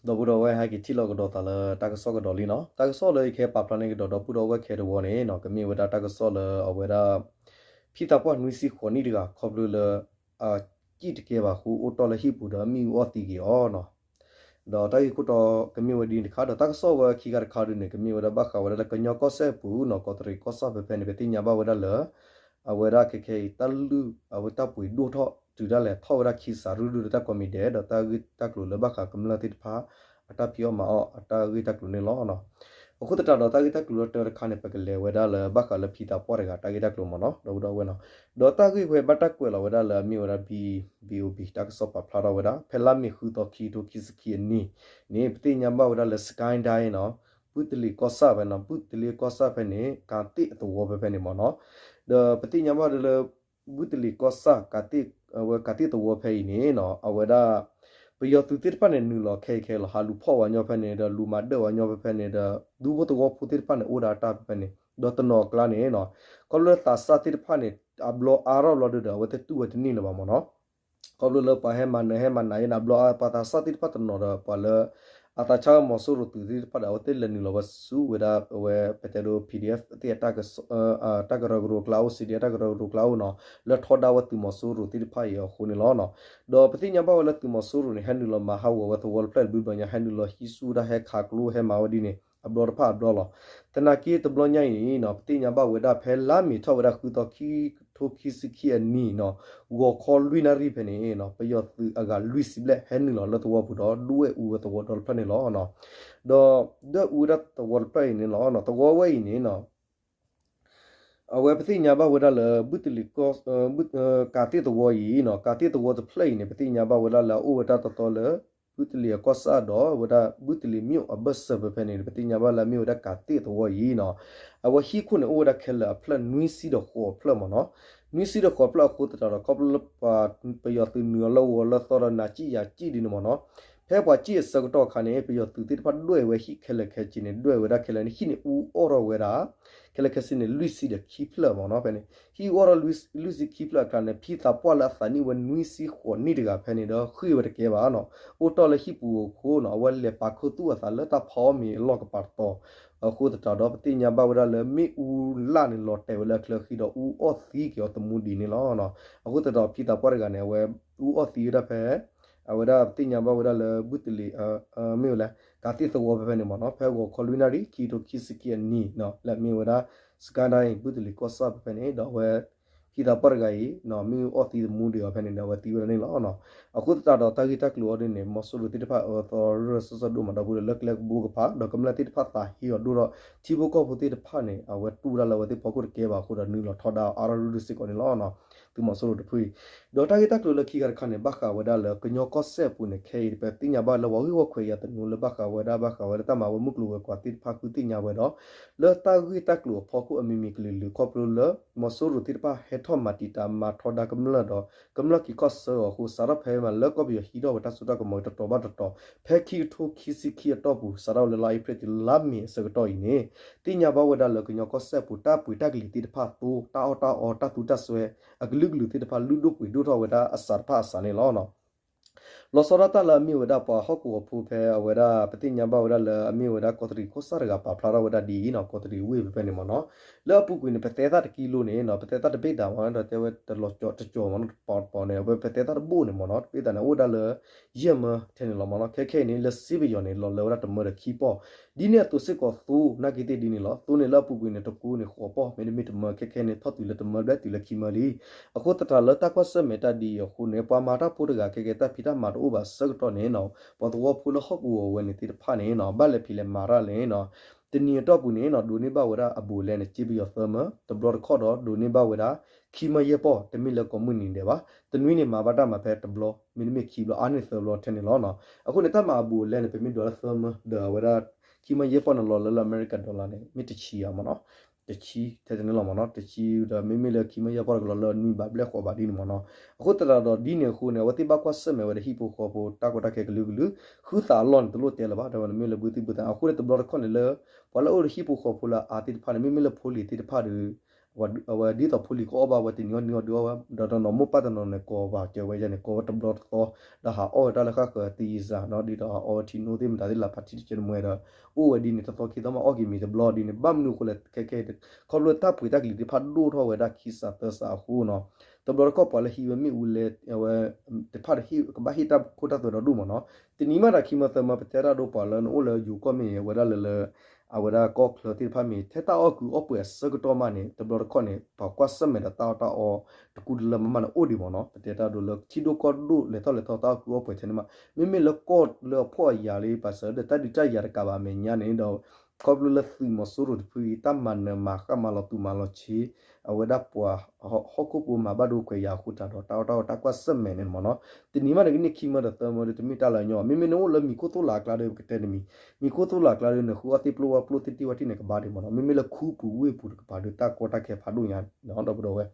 ဒီပုၢ်ဒီဝဲၢ် ဟဲက့ၤထံၣ်လိာ်ကဒီးသးလၢတၢ်ကစီၣ်ကဒီးလံနီၤ. တၢ်ကစီၣ်လၢယကဟဲပာ်ဖျါန့ၢ်ကဒီးဒီပုၢ်ဒီဝဲၢ်ခဲတဝီန့ၣ်နီၤ ကမ့ၢ်ဝဲဒၣ်တၢ်ကစီၣ်လၢအဝဲဒၣ် ဖံသးပှၢ်နွံဆံဃိးနံၣ်တဂၤ ခီဖျိလၢ အစံၣ်တကဲဘၣ်အဃိ အိၣ်တ့ၢ်လၢဟံၣ်ပူၤဒီးမ့ၣ်အူအီၣ်သံက့ၤအီၤနီၤ. ဒီးတၢ်ဂ့ၢ်ခိၣ်တီကမ့ၢ်ဝဲဒ်န့ၣ်တခါ ဒီးတၢ်ကစီၣ်ဝဲခံခါတခါဒ်န့ၣ် ကမ့ၢ်ဝဲဒၣ်ဘၣ်ဃးဝဲဒၣ်လၢကညီကီၢ်စဲၣ်ပူၤနီၤ ကီးတရံးကီၢ်ဆၣ်ဖဲဖဲန့ၣ် ပသ့ၣ်ညါဘၣ်ဝဲဒၣ်လၢ အဝဲဒၣ်ခဲခဲအံၤ တၢ်လုၢ်အဝဲတၢ်ပှ့ၤဒိၣ်ထီၣ်တုၤဒၣ်လဲာ်ထီၣ်ဝဲဒၣ်ခံစးရုၢ်ဒိၣ်လၢတၢ်ကိးမံၤဒဲး ဒီးတၢ်ဂ့ၢ်တၢ်ကျိၤလၢဘၣ်ဃးကမျၢၢ်သ့ၣ်တဖၣ် အတၢ်ဖံးအီၣ်မၤအီၣ်အတၢ်ဂ့ၢ်တၢ်ကျိၤန့ၣ်လီၤ. အဃိသတးဒီးတၢ်ဂ့ၢ်တၢ်ကျိၤလၢတၢတခါန့ၣ် ပကလဲၤဝဲဒၣ်လၢဘၣ်ဃးလၢဖံသးပှၢ်တဂၤတၢ်ဂ့ၢ်တၢ်ကျိၤမ့ၢ်နီၤ ဒီပုၢ်ဒီဝဲၢ်နီၤ. ဒီးတၢ်ဂ့ၢ်ဝဲဘၣ်တၢ်ကွဲးလီၤဝဲဒၣ်လၢအမ့ၢ်ဝဲဒၣ် ဘံၣ်ဘံၣ်အိၣ်ဘံၣ် တၢ်ကစီၣ်ပာ်ဖျါထီၣ်ဝဲဒၣ် ဖဲလါမ့ၤဃုသီခံကထိခံဆံခံအနံၤန့ၣ် ပသ့ၣ်ညါဘၣ်ဝဲဒၣ်လၢ စကဲဒဲ နီၤ ဘုတလ့ၤကီၢ်ဆၣ်ဖဲနီၤ ဘုတလ့ၤကီၢ်ဆၣ်ဖဲန့ၣ် ကးသ့ၣ်အသဝီဖဲဖဲန့ၣ်မ့ၢ်နီၤ. ဒီးပသ့ၣ်ညါဘၣ်ဒၣ်လၢ ဘုတလ့ၤကီၢ်ဆၣ် အဝဲကးသ့ၣ်သဝီဖဲအံၤန့ၣ်နီၤ အဝဲဒၣ် ပယီၤသုးသ့ၣ်တဖၣ်န့ၣ်နုာ်လီၤခဲအံၤခဲအံၤလီၤ ဟးလူၤဖီၣ်ဝဲညီဖဲန့ၣ် ဒီးလူၤမၤဒၢၣ်ဝဲညီဖဲဖဲန့ၣ် ဒီးဒူဖိသဝီဖိသ့ၣ်တဖၣ်န့ၣ် အိၣ်ဒၣ်တၢ်ဖဲဖဲန့ၣ် ဒီးတနီၤအကျါန့ၣ်နီၤ ခီဖျိလၢသးစၢ်သ့ၣ်တဖၣ်န့ၣ် အဘျီအါထီၣ်ဘျီဒုဒီး အဝဲသ့ၣ်တူၢ်ဝဲတန့ၢ်လၢၤဘၣ်မ့ၢ်နီၤ. ခီဖျိလၢပှၤဟဲမၤနၢၤဟဲမၤနးယဲန့ၣ် အဘျီအါ ပှၤသးစၢ်သ့ၣ်တဖၣ်တနီၤဒီး ပှၤလၢ အသးဆါဝဲမီၤစိရိၤသုးသ့ၣ်တဖၣ်ဒီး အဝဲသ့ၣ်လဲၤနုာ်လီၤဝဲဆူဝဲဒၣ် အဝဲပတဲဒိ ပီၣ်ဒံၣ်အ့ၣ်ၣ်သ့ၣ် တၢ်ကရၢကရိကျါအိၣ် စံၣ်ဒံၣ် တၢ်ကရၢကရိကျါအိၣ်နီၤ လၢထီဒါဝဲသုးမီၤစိရိၤသ့ၣ်တဖၣ်အံၤအဃိန့ၣ်လီၤ. ဒီးပသ့ၣ်ညါဘၣ်ဝဲလၢသုးမီၤစိရိၤန့ၣ် ဟဲနုာ်လီၤမၤဟးဂီၤဝဲသဝီတဖျၢၣ်လၢဘုဘျီညါ ဟဲနုာ်လီၤဟံးဆူၣ်ဝဲဒၣ် ဟဲခးကျိဟဲမၤဝဲဒ်န့ၣ် အဘျီတဖၣ်အဘျီလီၤ. သနာ်က့တဘျီညါအံၤနီၤ ပသ့ၣ်ညါဘၣ်ဝဲဒၣ်ဖဲလါမ့ၤထီၣ်ဝဲဒၣ်ဃုသီခံကထိခံဆံခံအနံၤနီၤ ဂီၤခီလွံၢ်နၣ်ရံၣ်ဖဲန့ၣ်နီၤ ပယီၤသုးအဂၤလွံၢ်ဆံဘျဲၣ် ဟဲနုာ်လီၤလၢသဝီပူၤဒီး ဒွဲၣ်အူဝဲသဝီဒီတဖျၢၣ်န့ၣ်လီၤ. ဒီးဒွဲၣ်အူဝဲဒၣ်သဝီတဖျၢၣ်အံၤန့ၣ်လီၤ. သဝီဝဲအံၤန့ၣ်နီၤ အဝဲပသ့ၣ်ညါဘၣ်ဝဲဒၣ်လၢ ဘုတလ့ၤကီၢ် ကးသ့ၣ်သဝီအံၤနီၤ ကးသ့ၣ်သဝီတဖျၢၣ်အံၤန့ၣ် ပသ့ၣ်ညါဘၣ်ဝဲဒၣ်လၢအအိၣ်ဝဲတၢ်တီတီလၢ ဘုတလ့ၤအကီၢ်ဆၣ်ဒီးဝဲဒၣ် ဘုတလ့ၤမ့ၣ်အဘၢၣ်စၢၤဖဲဖဲန့ၣ် ပသ့ၣ်ညါဘၣ်လၢအမ့ၢ်ဝဲဒၣ်ကးသ့ၣ်သဝီအံၤနီၤ အဝဲဟံၣ်ခိၣ်န့ၣ်အိၣ်ဝဲဒၣ်ခဲလၢာ်အဖျၢၣ်နွံဆံဒီးဃိးဖျၢၣ်မ့ၢ်နီၤ. နွံဆံဒီးဃိးဖျၢၣ်အဃိသတးဒီး ခီဖျိလၢပှၤပယီၤသုးနုာ်အီၤလၢဂီၤလၢသီဒီးနးစံၣ်ယၤစံၣ်ဒ်န့ၣ်မ့ၢ်နီၤ ဖဲပှၤစံၣ်အဆၢကတီၢ်အခါန့ၣ် ပယီၤသုးသ့ၣ်တဖၣ်ဒွဲၣ်ဝဲဟံၣ်ခဲလၢာ်ခဲဆ့န့ၣ် ဒွဲၣ်ဝဲဒၣ်ခဲလၢာ်န့ၣ် ဟံၣ်န့ၣ်အူအီၣ်ထီၣ်ဝဲဒၣ် ခဲလၢာ်ခဲဆ့န့ၣ် လွံၢ်ဆံဒီးခံဖျၢၣ်မ့ၢ်နီၤ ဖဲန့ၣ် ဟံၣ်အူအီၣ်ထီၣ်လွံၢ်ဆံခံဖျၢၣ်အခါန့ၣ် ဖံသးပှၢ်လၢအသးနံၣ်ဝဲနွံဆံဃိးနံၣ်တဂၤဖဲန့ၣ်ဒီး ဃ့ၢ်ဝဲတကဲဘၣ်နီၤ အိၣ်တ့ၢ်လၢဟံၣ်ပူၤအဃိနီၤ အဝဲလဲၤပာ်ခူသူၣ်အသးလၢတၢ်ဖီအီၣ်မ့ၤအလီၢ်ကပၤတတီၤ အဃိသတးဒီး ပသ့ၣ်ညါဘၣ်ဝဲဒၣ်လၢမ့ၣ်အူလၢ်န့ၣ် လီၤတဲာ်ဝဲလၢအချၢဃံဒီးအူအီၣ်သံက့ၤအီၤသမူဒံးန့ၣ်လီၤ. အဃိသတးဒီး ဖံသးပှၢ်တဂၤန့ၣ် အဝဲအူအီၣ်သံဝဲဒၣ်ဖဲ အဝဲဒၣ်ပသ့ၣ်ညါဘၣ်ဝဲဒၣ်လၢ ဘုတလ့ၤ မ့ၢ်ဝဲလဲၣ် ကးသ့ၣ်သဝီဖဲဖဲန့ၣ်မ့ၢ်နီၤ ဖဲဂီၤခီလွံၢ်နၣ်ရံၣ် ခံကထိခံဆံခံအနံၤ လၢအမ့ၢ်ဝဲဒၣ် စကဲဒဲ ဘုတလ့ၤကီၢ်ဆၣ်ဖဲဖဲန့ၣ် ဒီးအဝဲ ဖံသးပှၢ်တဂၤအံၤ မ့ၣ်အူအီၣ်သံသမူဒံးအီၤဖဲန့ၣ်ဒီး အဝဲသံဝဲဒၣ်န့ၣ်လီၤ. အဃိသတးဒီးတၢ်ဂ့ၢ်တၢ်ကျိၤအီၤဒ်န့ၣ် မီၤစိရိၤသ့ၣ်တဖၣ်အၢသီရၢၢ်စီစီဒိၣ်မးဒီပုၢ်ဒီဝဲၢ် လၢကျဲကဘိကဖး ဒီးကမျၢၢ်သ့ၣ်တဖၣ်သးဟ့အီၤဒိၣ်ဒီး ထံဖိကီၢ်ဖိသ့ၣ်တဖၣ်န့ၣ် အဝဲတူၢ်ဝဲဒၣ်လၢအဝဲသ့ၣ်ဖီခိၣ်တကဲဘၣ်အဃိဒီး နုာ်လီၤထီဒါအါထီၣ်ရုၢ်ရုၢ်စ့ၢ်ကီးန့ၣ်လီၤ. သုးမီၤစိရိၤတဖုအံၤ ဒီးတၢ်ဂ့ၢ်တၢ်ကျိၤလၢခံခါတခါန့ၣ် ဘၣ်ဃးဝဲဒၣ်လၢကညီကီၢ်စဲၣ်အပူၤန့ၣ် ခဲအံၤပသ့ၣ်ညါဘၣ်လၢပှၤဂ့ၢ်ဝီခွဲးယာ်သနူလၢဘၣ်ဃးဝဲဒၣ် ဘၣ်ဃးဝဲလၢတၢ်မၤဝဲမုၢ်ကျိၤဝဲၤကွာ်သ့ၣ်တဖၣ်ဃုသ့ၣ်ညါဝဲဒီး လၢတၢ်ဂ့ၢ်တၢ်ကျိၤအဖီခိၣ်အမံၤမံၤကလုာ်ကလုာ် ခီဖျိလၢ မီၤစိရိၤသ့ၣ်တဖၣ်ဟဲထီၣ်မၤတံာ်တာ်မၤထီဒါကမျၢၢ်ဒီး ကမျၢၢ်က့ၤခီၣ်ဆၢအီၤအဃိ စးထီၣ်ဖဲမးလၢကီၢ်ပယီၤဟံးထီၣ်ဝဲတၢ်စိတၢ်ကမီၤတတီၤဘၣ်တတီၤ ဖဲခံကထိခံဆံခံအတီၢ်ပူၤ စးထီၣ်ဝဲလၢလါအ့ဖြ့ၣ်တုၤလါမ့ၤအဆၢကတီၢ်အံၤန့ၣ် သ့ၣ်ညါဘၣ်ဝဲဒၣ်လၢကညီကီၢ်စဲၣ်အပူၤ တၢ်ပှ့ၤတၢ်ကလံၤသ့ၣ်တဖၣ်သိ တၢ်အီၣ်တၢ်အီ တၢ်သူတၢ်စွဲ အကလုာ်ကလုာ်သ့ၣ်တဖၣ် လုၢ်ဒိၣ်ပှ့ၤဒိၣ်ထီၣ်ဝဲဒၣ်အစးတဖၣ်အစးန့ၣ်လီၤ. လီၤဆီဒၣ်တၢ်လၢအမ့ၢ်ဝဲဒၣ်ပှၤဟီၣ်ကဝီၤဖိဖဲအဝဲဒၣ် ပသ့ၣ်ညါဘၣ်ဝဲဒၣ်လၢအမ့ၢ်ဝဲဒၣ်ကီးတရံးကီၢ်ဆၣ်တဂၤပာ်ဖျါထီၣ်ဝဲဒၣ်ဒ်အံၤနီၤ ကီးတရံးဝ့ၢ်ဖဲဖဲန့ၣ်မ့ၢ်နီၤ လၢအပူၤကွံာ်န့ၣ် ပသဲသၣ်တကံလိန့ၣ်နီၤ ပသဲသၣ်တဘ့ၣ်တၢ်မ့ၢ်နီၤ ဒီးတဲဝဲတလီၤကၠီတကၠီမ့ၢ်နီၤ တပီၤတပီၤန့ၣ် အဝဲပသဲသၣ်တဘိၣ်န့ၣ်မ့ၢ်နီၤ တဘ့ၣ်တၢ်န့ၣ် အိၣ်ဝဲဒၣ်လၢ ယဲၢ်မၢထဲန့ၣ်လီၤမ့ၢ်နီၤ ခဲခဲအံၤန့ၣ် လၢစ့ပယီၤန့ၣ် လီၤလၢဝဲဒၣ်တမၢဒီးခံပီၢ် ဒ်န့ၣ်အသိးစ့ၢ်ကီးသိ နာ်က့သ့ၣ်ဒ်န့ၣ်လီၤ သိန့ၣ်လၢအပူၤကွံာ်န့ၣ် တကိးန့ၣ်ဃိးပီၢ် မ့တမ့ၢ်တမၢ ခဲခဲန့ၣ် ထီၣ်တုၤလၢတမၢဘျဲၣ်တုၤလၢခံမၢလံ အဃိသတးလၢတၢ်ကွၢ်ဆၢၣ်မဲာ်တၢ်ဒ်အံၤအဃိန့ၣ် ပှၤမၤတၢ်ဖိတဂၤခဲခဲတၢ်ဖံးတၢ်မၤတအိၣ်ဘၣ်ဆၢကတီၢ်န့ၣ်နီၤ ပှၤသဝီဖိလၢဟီၣ်ကဝီၤဝဲန့ၣ်သ့ၣ်တဖၣ်န့ၣ်နီၤ ဘၣ်လဲၤဖံးလဲၤမၤတၢ်လဲၣ်နီၤ တနံၤအတီၢ်ပူၤန့ၣ်နီၤ ဒိးန့ၢ်ဘၣ်ဝဲဒၣ်အဘူးအလဲန့ၣ် စ့ပယီၤသၢမၢ တဘျီတခီၣ်ဒီး ဒိးန့ၢ်ဘၣ်ဝဲဒၣ် ခံမၢယဲၢ်ပီၢ် တမ့ၢ်လၢကိးမုၢ်နံၤဒဲးဘၣ် တနွံန့ၣ် မၤဘၣ်တၢ်မၤဖဲတဘျီ မ့တမ့ၢ်ခံဘျီ အါန့ၢ်သၢဘျီထဲန့ၣ်လီၤနီၤ အဃိန့ၣ် တၢ်မၤအဘူးအလဲန့ၣ် ပမ့ၢ်ဒွးလၢသၢမၢ ဒီးအဝဲဒၣ် ခံမၢယဲၢ်ပီၢ်န့ၣ် လီၤလၢလၢအမဲရကၤ dollar န့ၣ် မ့ၢ်တဆံဧါမ့ၢ်နီၤ တဆံထဲတန့ၣ်လီၤမ့ၢ်နီၤ တဆံဒီးမ့မ့ၢ်လၢခံမၢယဲၢ်ပီၢ်တကလီၤလၢနွံဘးဘျဲၣ်ဃိးဘးဒ်န့ၣ်မ့ၢ်နီၤ အဃိသတးဒီးဒ်န့ၣ်အဃိန့ၣ် အဝဲသ့ၣ်ဘၣ်ကွၢ်ဆၢၣ်မဲာ်ဝဲဒီးဟံၣ်ဖိဃီဖိ တၢ်ကီတၢ်ခဲကလုာ်ကလုာ် ဃုသးအလီၢ်န့ၣ် တလိၣ်တဲလၢၤဘၣ် တဲဝဲန့ၣ်မ့ၢ်လၢဘုသံၣ်ဘုသး အဃိန့ၣ်တဘျီတခီၣ်န့ၣ်လၢ ပှၤလၢအအိၣ်ဒီးဟံၣ်ဖိဃီဖိလၢအအါသ့ၣ်တဖၣ်န့ၣ် မ့မ့ၢ်လၢဖိလံၤသ့ၣ်တဖၣ်ဒီး အဝဲဒ်သိးဖိလံၤကအီၣ်ဘၣ်ဝဲတနံၤအီၣ်တနံၤအီၣ်ဒုးအီၣ်ဝဲ ဒီးတနီၤမိၢ်ပၢ်တနီၤန့ၣ် ကိးပာ်စၢၤဝဲယဲန့ၣ် ကိးဝဲတဘျီတသီ ဒီးဟးအီၣ်ဝဲတၢ်လၢဃၣ်ဃၢၤသံယံၤစၢ်နီၤ ဒ်သိးဟးအီဝဲထံနိသ့ၣ်မတၤသ့ၣ် လၢဖးထံတကဲတမှဲဒီး အိၣ်ဝဲဒ်န့ၣ် တသီခံသီမးအီၣ်က့ၤမ့ၤတဘျီဒ်န့ၣ် ဘၣ်မနုၤအဃိလဲၣ် ခဲခဲ ခီဖျိတၢ်ပှ့ၤတၢ်ကလံၤသ့ၣ်တဖၣ်ဒိၣ်ထီၣ်ဝဲဒၣ်ခံစးသၢစးအဃိနီၤ တဘျီတခီၣ်ပှၤလၢဟံးဝဲမ့ၣ်အူလဲ အဝဲ တဖၣ်ကဘၣ်ဟ့ၣ်တၢ်ခိတၢ်သွဲဒီဒိၣ်မးနီၤ တနံၤမးတၢ်ခံမၢသၢမၢ ပတဲတၢ်ဒိပှၤလၢနအိၣ်လၢယိၤကီၢ်မ့ၢ်ဂ့ၤ အဝဲဒၣ်လၢလၢ အဝဲဒၣ်ကီၢ်ချၢသ့ၣ်တဖၣ်မ့ၢ် ထဲတၢ်အီၣ်ကုးအီၣ်ပှဲၤအဆၢကတီၢ်မးန့ၣ် တဘျီတခီၣ်န့ၣ် ပှၤကွၢ်ဆၢၣ်မဲာ်ဒီးတၢ်အီၣ်တၢ်အီ တကူတလၢမးမးန့ၣ်အိၣ်ဒံးမးနီၤ ပတဲတၢ်ဒိလၢထံဒိၣ်ကီၢ်ဒိၣ်လဲၤထီၣ်လဲၤထီတၢ်အီၣ်ကုးအီၣ်ပှဲၤထဲန့ၣ်မး မ့မ့ၢ်လၢကီၢ်လၢအဖှီၣ်အယာ်လၢ ပာ်စၢၤဒီးတၢ်ဒုးတၢ်ယၤတကးဘၣ်အမဲာ်ညါန့ၣ်ဒီး ခီဖျိလၢသုးမီၤစိရိၤတဖုအံၤ တၢ်မၤနၢၤမၤဃၣ်မၤလီၤသူၣ်မၤလီၤဆ့ အဝဲဒၣ်ပှၤ ဟီၣ်ခိၣ်ဖိမၤဘၣ်ဒိကွဲးယာ်အဃိသတးဒီး တၢ်အီၣ်တၢ်အီတၢ်ကွၢ်ဆၢၣ်မဲာ်န့ၣ်မးနီၤ တနံၤမးန့ၣ်ကန့ၢ်ခံမၢဒီးသၢမၢဒီး တမ့ၢ်တၢ်လၢအညီဘၣ် မ့မ့ၢ်နအိၣ်လၢမံၤခိၣ်သိၣ်လးအကျါဒီး ပကတဲတမံၤ မံၤခိၣ်သိၣ်လးအကျါဒီး နဃုအီၣ်သ့ၣ်ပျိၢ်ဝဲပျိၢ်သ့ၣ်တံၢ်ဝဲတံၢ်န့ၣ် ကဘၣ်ဒံးမးနီၤ မ့မ့ၢ်လၢခူပူၤဝ့ၢ်ပူၤတကပၤဒီး တၢ်ကီတၢ်ခဲဖးဒိၣ်ညါ ဒီပုၢ်ဒီဝဲၢ်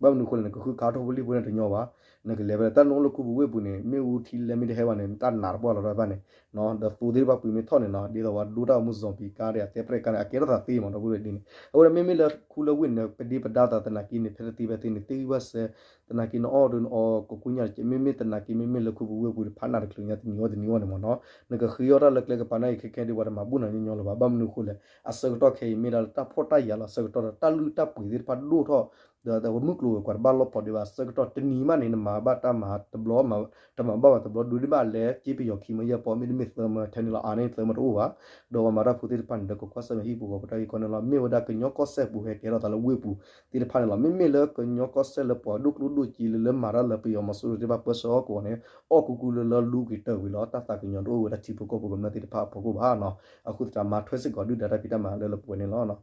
ဘၣ်မနုၤအဃိလဲၣ် နကဃုခးထီၣ်ဖိလံၤဖိန့ၣ်တညီဘၣ် နကလဲၤဝဲဒၣ်တၢ်နအိၣ်လၢခူပူၤဝ့ၢ်ပူၤန့ၣ် မ့ၣ်အူထံလဲမ့ၢ်တဟဲဘၣ်န့ၣ် နတၢ်နးတပှၢ်လီၤတၢ်တဖၣ်န့ၣ် ဒီးသိသ့ၣ်တဖၣ်ပှ့ၤမ့ၢ်ထီၣ်န့ၣ်နီၤ ဒ်သိးပှၤဒိတၢ်အိၣ်မူ zombie ကါဒီး အသဲပြဲၣ်ကါန့ၣ် အကဲထီၣ်သးသ့မး ဒီပုၢ်ဒီဝဲၢ်ဒ်န့ၣ် အဃိဒီးမ့မ့ၢ်လၢခူလၢဝ့ၢ်န့ၣ် ပဒ့ပဒါသးသနာ်က့န့ၣ် ဖဲတသ့ဖဲသ့န့ၣ် သ့ဝံၣ်ဘၣ်စဲ သနာ်က့နအီၣ်ဒီးနအီၣ်ကိးကိညါတက့ၢ် မ့မ့ၢ်သနာ်က့မ့မ့ၢ်လၢခူပူၤဝ့ၢ်ပူၤဒီး ဖးနးတချုးညါတနံၤအီၣ်တနံၤအီၣ်န့ၣ်မးနီၤ နကဃ့အီၣ်တၢ်လၢကျဲကပၤန့ၣ်အံၤ ခဲခဲဒ်ပှၤတမၤဘူၣ်နၤညီညီလၢၤဘၣ် ဘၣ်မနုၤအဃိလဲၣ် အဆၢကတီၢ်ခဲအံၤမ့ၢ်ဒၣ်လၢတၢ်ဖှီၣ်တၢ်ယာ်လီၤ အဆၢကတီၢ်ဒီး တၢ်လုၢ်တၢ်ပှ့ၤသ့ၣ်တဖၣ်ဒိၣ်ထီၣ် ဒီးအဝဲမုၢ်ကျိၤဝဲၤကွာ်တဘၣ်လီၢ်ဖီဒံးဘၣ် အဆၢကတီၢ်တနံၤမးန့ၣ် နမၤဘၣ်တၢ်မၤတဘျီ တမၤဘၣ်ဘၣ်တဘျီ ဒိးန့ၢ်ဘၣ်လဲၤက့ပယီၤခံမၢယဲၢ်ပီ မ့တမ့ၢ်သၢမၢထဲန့ၣ်လီၤ အါန့ၢ်သၢမၢတအိၣ်ဘၣ် ဒီးပှၤမၤတၢ်ဖိသ့ၣ်တဖၣ်န့ၣ် ဒီးကကွၢ်ဆၢၣ်မဲာ်ဟံၣ်ပူၤဃီပတၢ်ဂ့ၢ်ကီန့ၣ်လီၤ မ့ၢ်ဝဲဒၣ်ကညီကီၢ်စဲၣ်ပူၤဟဲကဲထီၣ်သးလၢဝ့ၢ်ပူၤသ့ၣ်တဖၣ်န့ၣ်လီၤ မ့မ့ၢ်လၢကညီကီၢ်စဲၣ်လၢပှၤဒိၣ်ကျိၣ်ဒိၣ်စ့လၢ လၢမၤတၢ်လၢပယီၤမီၤစိရိၤသ့ၣ်တဖၣ်ပၢဆှၢအီၣ်ကဝီၤန့ၣ် အီၣ်ကူကူလၢလၢလူက့ၤတၢၢ်ဝံၤလီၤ တၢ်သးကညီၤတအိၣ်ဝဲဒၣ်ထံဖိကီၢ်ဖိကမျၢၢ်သ့ၣ်တဖၣ်အဖီခိၣ်ဘၣ်နီၤ အဃိသတးမၤထွဲစ့ၢ်ကီးဒုၣ်ဒါတၢ်ဖံးတၢ်မၤလၢလၢပှဲၤန့ၣ်လီၤ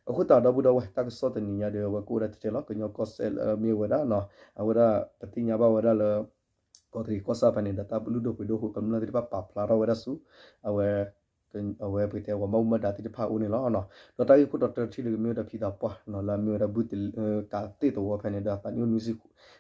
အဃိသတးဒီပုၢ်ဒီဝဲၢ် တၢ်ကစီၣ်တနံၤညါဒီး အဝဲကအိၣ်ဝဲဒၣ်ထဲထဲလီၤ ကညီကီၢ်စဲၣ်လၢမ့ၢ်ဝဲဒၣ်နီၤ အဝဲဒၣ်ပသ့ၣ်ညါဘၣ်ဝဲဒၣ်လၢ ကီးတရံးကီၢ်ဆၣ်ဖဲန့ၣ်ဒီး တၢ်လုၢ်ဒိၣ်ပှ့ၤဒိၣ်အဃိ ကမျၢၢ်သ့ၣ်တဖၣ်ပာ်ဖျါထီၣ်ဝဲဒၣ်ဆူ အဝဲ အဝဲပကတဲပှၤဘၣ်မူဘၣ်ဒါသ့ၣ်တဖၣ်အအိၣ်န့ၣ်လီၤ. ဒီးတၢ်ဂ့ၢ်ခိၣ်တီတထံၣ်လၢကမ့ၢ်ဝဲဒၣ်ဖံသးပှၢ်နီၤ လၢ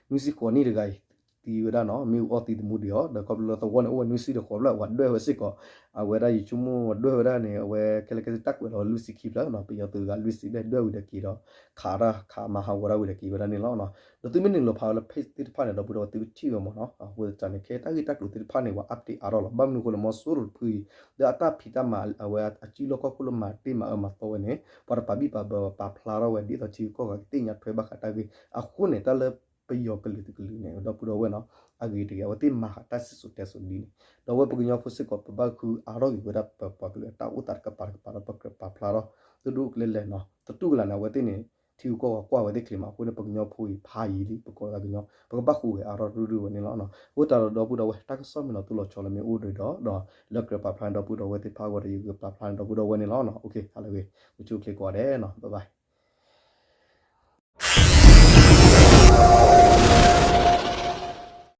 အမ့ၢ်ဝဲဒၣ်ဘုၣ်တလ့ ကးသ့ၣ်သဝီဖဲန့ၣ်ဒီး သးနံၣ်အိၣ် နွံဆံဃိးနံၣ်တဂၤအံၤ သံဝဲဒၣ်နီၤ မ့ၣ်အူအီၣ်သံသမူဒံးအီၤ ဒီးခီဖျိလၢသဝီန့ၣ်အိၣ်ဝဲနွံဆံဒီးဃိးဖျၢၣ် ပှၤဒွဲၣ်ဝဲစ့ၢ်ကီး အဝဲဒၣ်ယဆိကမိၣ်ဒွဲၣ်ဝဲဒၣ်န့ၣ် အဝဲခဲလၢာ်ခဲဆ့တၢ်ကွဲးလီၤဝဲလွံၢ်ဆံခံဖျၢၣ်နီၤ ပယီၤသုးဂၤလွံၢ်ဆံဘျဲၣ်ဒွဲၣ်ဝံၤဒီးက့ၤဒီး ခးတၢ်ခးမၤဟးဂီၤတၢ်ဝံၤဒီးက့ၤဝဲဒၣ်န့ၣ်လီၤ. ဒီးသုမ့ၢ်နုာ်လီၤဖးဝဲလၢ page သ့ၣ်တဖၣ်န့ၣ် ဒီပုၢ်ဒီဝဲၢ်သုကထံၣ်ဝဲမ့ၢ်နီၤ အဃိသတးန့ၣ် ခဲတၢ်ဂ့ၢ်တၢ်ကျိၤသ့ၣ်တဖၣ်န့ၣ် ပှၤ update အါထီၣ်လီၤ ဘၣ်မနုၤအဃိလဲၣ် မီၤစိရိၤတဖုအံၤ လၢအတၢ်ဖံးတၢ်မၤ အဝဲအစုလီၢ်ခီၣ်ခိၣ်လၢမၤတ့ၢ်မၤအၢမၤသီဝဲန့ၣ် ပှၤတပာ်ဘံၣ်ပာ်ဘၢပာ်ဖျါထီၣ်ဝဲဒ်သိးထံဂုၤကီၢ်ဂၤကသ့ၣ်ညါထွဲဘၣ်ဃးတၢ်ဂ့ၢ်အဃိန့ၣ် တၢ်လၢပယီၤကလုာ်တကလုာ်န့ၣ် ဒီပုၢ်ဒီဝဲၢ်နီၤ အဂ့ၤတဂ့ၤ အဝဲသ့ၣ်မၤဃာ်တၢ်စံၣ်စိၤတဲစိၤဒ်န့ၣ် ဒီးအဝဲပကညီဖိစ့ၢ်ကီး ပဘၣ်ဃုအါထီၣ်က့ၤဝဲဒၣ်ပပှၤကလုာ်အတၢ်အိၣ်သးတကပၤတကပၤဒီးပကြၢးပာ်ဖျါထီၣ် ဒိၣ်ဒိၣ်ကျဲလဲၣ်နီၤ တတူၢ်ကလာ်န့ၣ် အဝဲသ့ၣ်န့ၣ် ထံဂုၤကီၢ်ဂၤကွၢ်ဝဲသ့ၣ်ချ့မး အဃိန့ၣ် ပကညီဖိအံၤဖးယံာ်လံ ပကိးသးကညီ ပကဘၣ်ဃုဂဲၤအါထီၣ်ဒိၣ်ဒိၣ်ဝဲန့ၣ်လီၤ. အဃိသတးဒီး ဒီပုၢ်ဒီဝဲၢ် တၢ်ကစီၣ်မ့ၢ်လီၤတိၢ်လီၤဆီလၢမ့ၢ်အိၣ်ဒီး ဒီးလၢကြၢးပာ်ဖျါန့ၣ် ဒီပုၢ်ဒီဝဲၢ်သ့ၣ်တဖၣ်အဂီၢ်ဒီး ယကပာ်ဖျါန့ၣ် ဒီပုၢ်ဒီဝဲၢ်န့ၣ်လီၤ. ဟါလၢအဂ့ၤ မုၢ်ဆူၣ်ချ့ကိးဂၤဒဲးနီၤ bye bye.